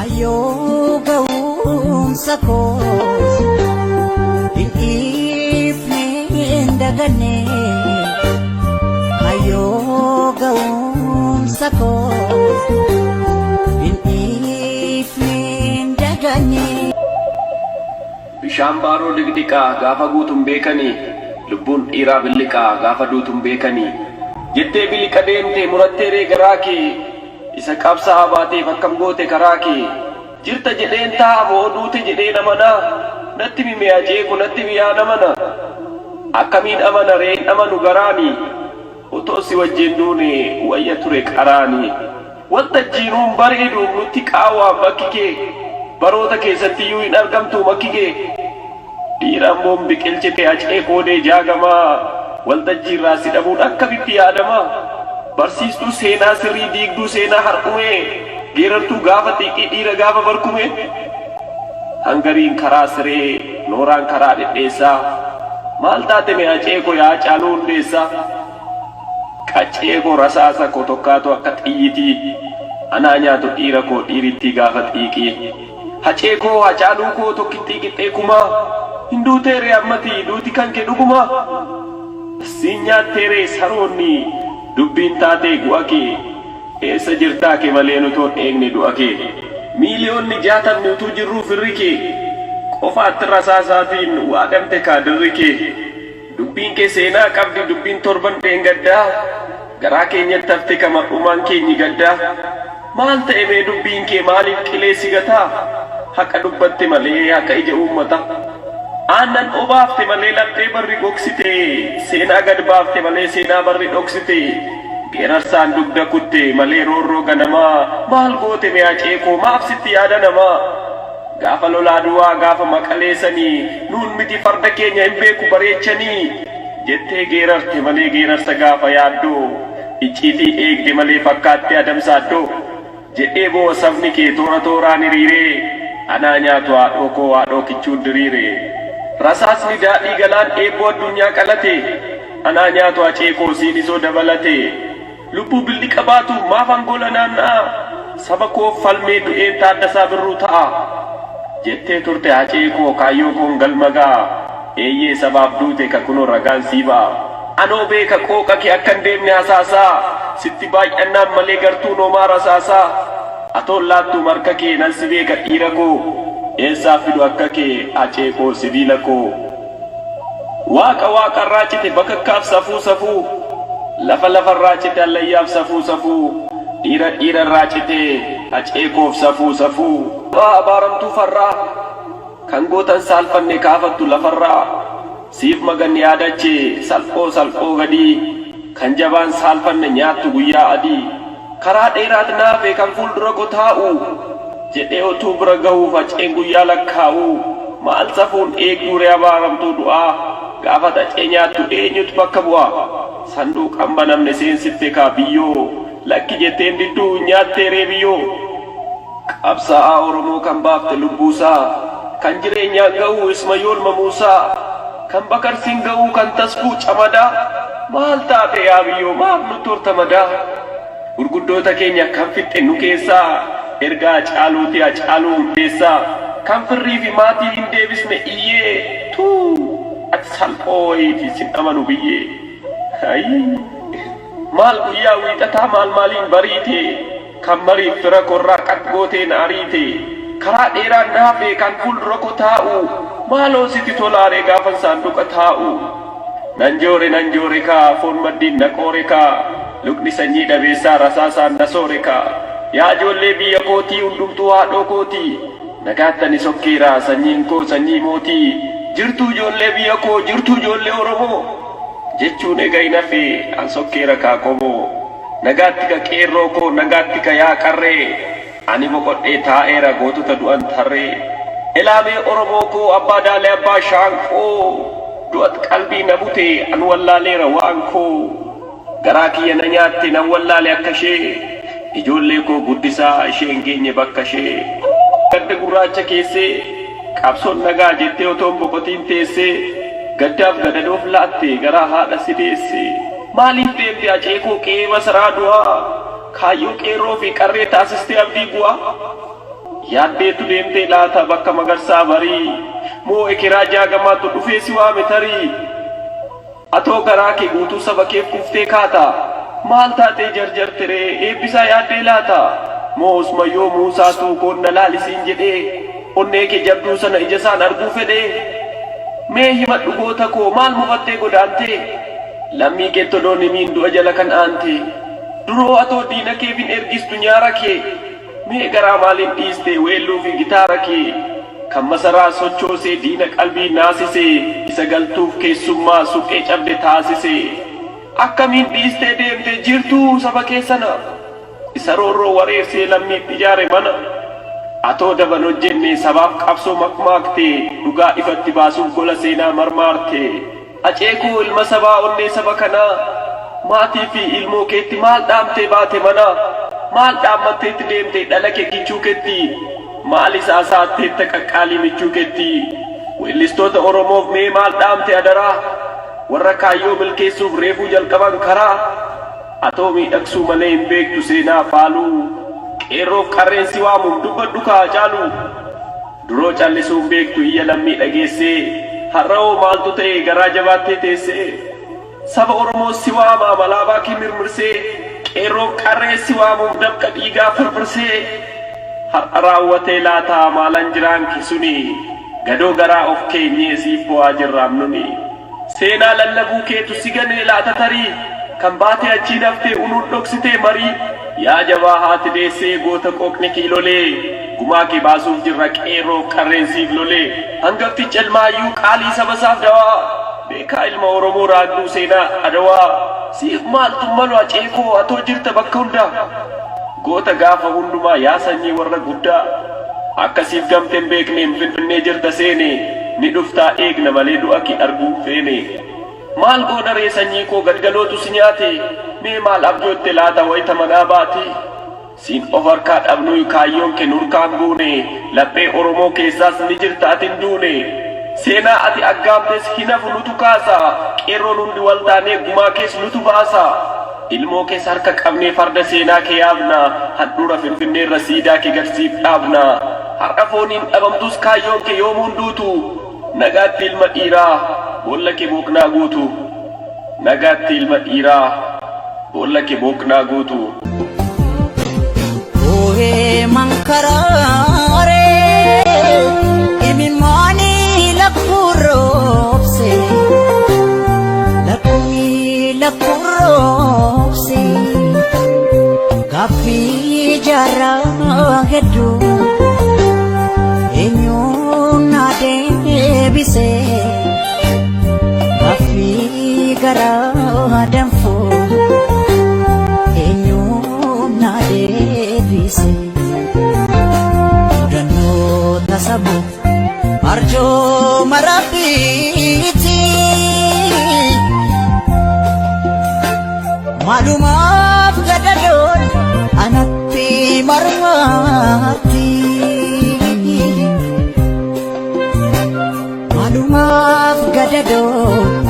Hayyoo ga'umsa koos hin dhiifne hin daganne. Hayyoo ga'umsa koos hin dhiifne hin daganne. Bishaan baaroo diqdiqaa gaafa guutuun beekanii, lubbuun dhiiraa billiqaa gaafa duutuun beekanii. Jettee biliqa deemte murattee ree garaa kee, isa qabsaa'aa baateef akkam goote karaa kee. Jirta jedheen taa'a moo duute jedheen amanaa, natti mimee ajeeku natti mi'aa namana. Akkamiin amana reen amanu garaani, otoo si wajjin duune wayya ture qaraani. Waltajjiinuun bareedu nutti qaawwaan bakki kee, baroota keessattiyyuu hin argamtu makki kee. Dhiira ammoon biqilchite Hacee koodee Jaagamaa, waltajjiirraa si dhabuun akkamitti yaadamaa? Barsiistuu seenaa sirrii diigduu seenaa har'umee, geerartuu gaafa xiiqii dhiira gaafa barkumee. Hangariin karaa siree nooraan karaa dhedheessaa, maal taate mee Hacee koo yaa Hacaaluu Hundeessaa? Qaccee koo rasaasa koo tokkaatu akka xiyyitii, anaa nyaatu dhiira koo dhiirittii gaafa xiiqii. Hacee koo Hacaaluu koo tokkittii qixxee kumaa, hin duutee ree ammati duuti kan kee dhugumaa? Siin nyaattee ree saroonni dubbiin taatee gu'a kee, eessa jirtaa kee malee nutoon eegne du'a kee. Miiliyoonni 60 utuu jirruu firri kee, qofaatti rasaasaatiin waadamte kaa dirri kee. Dubbiin kee seenaa qabdi dubbiin torban dheengaddaa, garaa keenyatti hafte ka mar'umaan keenyi gaddaa. Maal ta'e mee dubbiin kee maaliif qilee si gataa? Haqa dubbatte malee haqa ija uummataa. Aannan obaafte malee laphee barri gogsite, seenaa gad baafte malee seenaa barri dhoksite. Geerarsaan dugda kutte malee roorroo ganamaa, maal goote mee Hacee koo maaf sitti yaada namaa? Gaafa lola Aduwaa gaafa Maqalee sanii, nuun miti farda keenya hin beeku bareechanii. Jettee geerarte malee geerarsa gaafa yaaddoo, icciitii eegde malee fakkaattee adamsa addoo. Jedhee boo'a sabni kee toora tooraan hiriiree, anaa nyaatu haadhoo koo haadhoo kichuun diriire. Rasaasni daadhii galaan eebboo addunyaa qalate, anaa nyaatu Hacee koo siinisoo dabalate. Lubbuu billiqa baatu maaf angola naanna'a, saba koof falmee du'een Taaddasaa Birruu ta'a. Jettee turte Hacee koo kaayyoo koon galma ga'a, eeyyee sabaaf duute ka kunoo ragaan sii ba'a. Anoo beeka qooqa kee akka hin deemne hasaasaa, sitti baay'annaan malee gartuun homaa rasaasaa. Atoon laattuum harka kee nan si beeka dhiira koo, eessaa fidu akka kee Hacee koo sibiila koo. Waaqa waaqarraa cite bakakkaaf safuu safuu, lafa lafarraa cite hallayyaaf safuu safuu, dhiira dhiirarraa cite Hacee koof safuu safuu. Du'aa abaaramtuu farraa, kan gootan saalfanne kaafattu lafarraa, siif magan yaadache salphoo salphoo gadii, kan jabaan saalfanne nyaattu guyyaa adii. Karaa dheeraat naafe kan fuuldura ko taa'u, jedhee otuu bira gahuuf Haceen guyyaa lakkaa'u, maal safuun eegduu ree abaaramtuu du'aa, gaafat Hacee nyaattu eenyut bakka bu'a? Sanduuqan banamne seensifte kaa biyyoo, lakki jetteen didduu nyaattee ree biyyoo? Qabsaa'aa Oromoo kan baafte lubbuusaa, kan jireenyaan ga'uu Ismayoolma Muusaa, kan Bakarsiin ga'uu kan Tasfuu Camadaa, maal taate yaa biyyoo maaf nutti horta madaa? Gurguddoota keenya kan fixxe nu keessaa, erga Hacaaluutii Hacaaluu Hundeessaa, kan firrii fi maatii hin deebisne iyyee, tuu ati salphoo wayiiti sin amanu biyyee. Ayii. Maal guyyaa wiixataa maal maaliin bariite, kan mariif fira korraa qat gootee na ariite. Karaa dheeraan na hafe kan fuuldura ko taa'u, maaloo sitti tolaaree gaafan saanduqa taa'u. Nan joore nan joore kaa foon maddiin na qoore kaa, lukni sanyii dhabeessaa rasaasaan na soore kaa. Yaa ijoollee biyya kootii hundumtuu haadhoo kootii, nagaatti ani sokkeera sanyiin koo sanyii mootii. Jirtuu ijoollee biyya koo jirtuu ijoollee Oromoo, jechuun ega hin hafe an sokkeera kaa qomoo. Nagaatti ka qeerroo koo nagaatti ka yaa qarree, ani boqodhee taa'eera gootota du'an tarree. Elaamee Oromoo koo abbaa daalee abbaa shaanqoo, du'at qalbii na bute an wallaaleera waan koo. Garaa kiyya na nyaatte nan wallaale akka ishee, ijoollee koo guddisaa ishee hin geenye bakka ishee. Gadda gurraacha keessee qabsoon nagaa jettee otoon boqotiin teessee, gaddaaf gadadoof laatte garaa haadha si deesse. Maaliif deemte Hacee koo qe'ee masaraa du'aa, kaayyoo qeerroo fi qarree taasistee abdii bu'aa? Yaaddeetu deemtee laata bakka Magarsaa Barii? Moo ekeraa Jaagamaatu dhufee si waame tarii? Atoo garaa kee guutuu saba keef kuuftee kaata? Maal taatee jarjarte ree Eebbisaa yaaddee laata? Moo Usmayyoo Muusaatu koon na laali siin jedhee onnee kee jabduu sana ijasaan arguu fedhee? Mee himadhu goota koo maal mufattee godaantee? Lammii keetti odoo hin himiin du'a jala kan aante? Duroo atoo diina keef hin ergistu nyaara kee? Mee garaa maaliin dhiiste weelluu fi gitaara kee? Kan masaraa sochoosee diina qalbii naasise, isa galtuuf keessummaa suphee cabde taasise. Akkamiin dhiistee deemte jirtuu saba kee sana? Isa roorroo wareersee lammiitti ijaare mana. Atoo daban hojjenne sabaaf qabsoo makmaakte, dhugaa ifatti baasuuf gola seenaa marmaarte. Hacee koo ilma sabaa onnee saba kanaa Maatii fi ilmoo keetti maal dhaamtee baate manaa Maal dhaammatteetti deemte dhala kee kichuu ketti Maal isaa saatteetta qaqqaalii michuu ketti Weellistoota Oromoof mee maal dhaamte adaraa Warra kaayyoo milkeessuuf reefuu jalqaban karaa Atoo miidhagsuu malee hin beektu seenaa faaluu Qeerroof qarreen si waamuum dubbadhu kaa Hacaaluu. Duroo callisuu hin beektu iyya lammii dhageessee Har'awoo maaltu ta'e garaa jabaattee teessee Saba Oromoos si waama alaabaa kee mirmirsee Qeerroof qarrees si waamuuf dafqa dhiigaa firfirsee Har'a raawwatee laata maalan jiraan kee suni Gadoo garaa of keenyee siif boo'aa jirraam nuni Seenaa lallabuu keetu si ganee laata tarii Kan baatee achiin haftee unuun dhoksitee marii Yaa jabaa haati deessee goota qooqni kiilolee Gumaa kee baasuuf jirra qeerroof qarreen siif lolee Hangafticha ilma hayyuu qaalii sabasaaf dawaa Beekaa ilma Oromoo raagduu seenaa Adawaa Siif maaltu malu Hacee koo atoo jirta bakka hundaa Goota gaafa hundumaa yaa sanyii warra guddaa Akka siif gamte hin beekneem Finfinnee jirta seene Ni dhuftaa eegna malee du'a kee arguu hin feene Maal goona ree sanyii koo galgalootu si nyaate Mee maal abjootte laata wayita manaa baate Siin of harkaa dhabnuy kaayyoon kee nurkaa hin buune Laphee Oromoo keessaas ni jirta ati hin duune Seenaa ati aggaamtes hin hafu nutu kaasa Qeerroon hundi wal taanee gumaa kees nutu baasa Ilmoo kees harka qabnee farda seenaa kee yaabna Handhuura Finfinneerra siidaa kee gad siif dhaabna Har'a fooniin dhabamtus kaayyoon kee yoomuu hin duutu Nagaatti ilma dhiiraa boolla kee booqnaa guutu Nagaatti ilma dhiiraa boolla kee booqnaa guutu. Boohee mankaraaree imimmaanii lakkuu roobse lakkumii lakkuu roobse gaaffii jaarraa hedduu eenyuun naa deebise gaaffii garaa danfuu eenyuun naa deebise mudannoo tasabu arjooma rabbiiti maalumaaf gadadoon anatti marmaatti maalumaaf gadadoon.